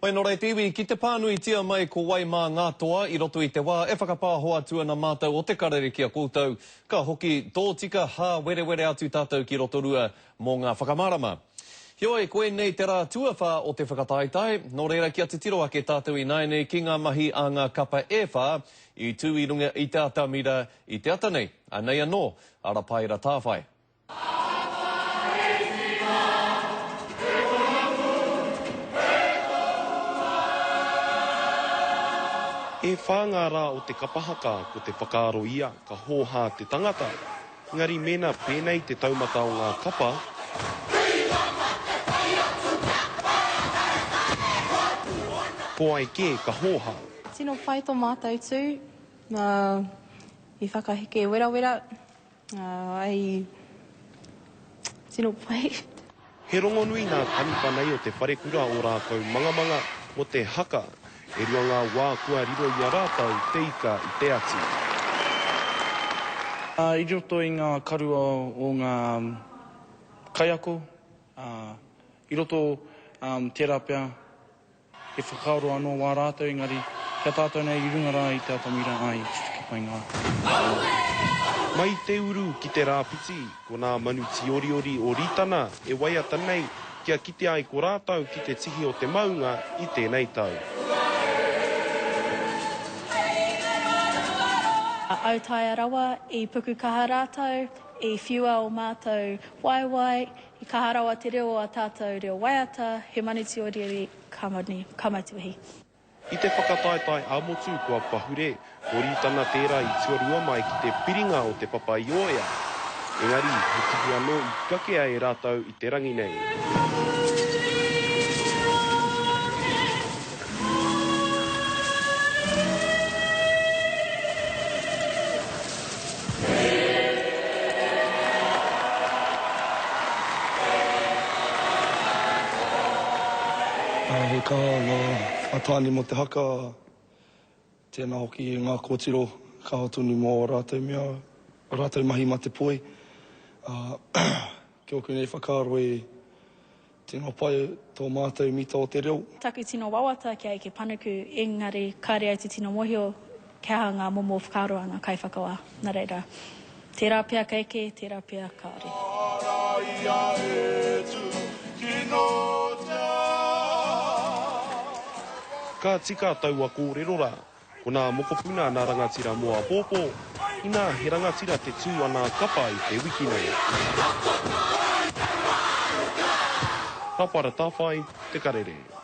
Whai nō reira te iwi, ki te pānuitia mai ko wai mā ngā toa i roto i te wā e whakapāho atu ana mātou o Te Karere ki a koutou, ka hoki tōtika hāwerewere atu tātou ki Rotorua mō ngā whakamārama. Heoi, koinei te rā tuawhā o te whakataetae, nō reira kia titiro ake tātou ināianei ki ngā mahi a ngā kapa e whā i tū i runga i te atamira i te ata nei. Anei anō a Rapaera Tāwhai. E whā ngā rā o te kapa haka ko te whakaaro ia ka hōhā te tangata, engari mēnā pēnei te taumata o ngā kapa, ko ai kē ka hōhā. Tino pai tō mātou tū, i whakaheke werawera, Ai, tino pai. He rongonui nā taniwha nei o te wharekura o Rākaumangamanga mō te haka, e rua ngā wā kua riro i a rātou te ika i te ati. I roto i ngā karu o ngā kaiako, i roto tērā pea He whakaaro anō wā rātou engari kia tātou nei i runga rā i te atamira ā i tutuki pai ngā Mai te uru ki te rāwhiti, ko nā manu tīoriori o Rītana e waiata nei kia kite ai ko rātou ki te tihi o te maunga i tēnei tau. Autaia rawa, i pukukaha rātou, i whiua o mātou waewae, I kaha rawa te reo o a tātou reo waiata, he manu tīoriori, ka manu, ka mau te wehi. I te whakataetae ā-motu kua pahure, ko Rītana tērā i tuarua mai ki te piringa o Te Papa-i-ōea. Engari, he tihi anō i kakea e rātou i te rangi nei. He kaha ngā tāne mō te haka, tēnā hoki e ngā kōtiro kaha tonu mō ā rātou mea, ā rātou mahi mā te poi. Ki ōku nei whakaaro e Tino pai tō mātou mita o te reo. Taku tino wawata kia eke panuku, engari kāre au te tino mohio he aha ngā momo whakaaro a ngā kaiwhakawā. Nā reira, tērā pea ka eke, tērā pea kāore. Ka tika taua kōrero rā. Ko nā mokopuna nā rangatira mō āpōpō, inā he rangatira te tū a nā kapa i te wiki nei. Ka para Tawhai, Te Karere.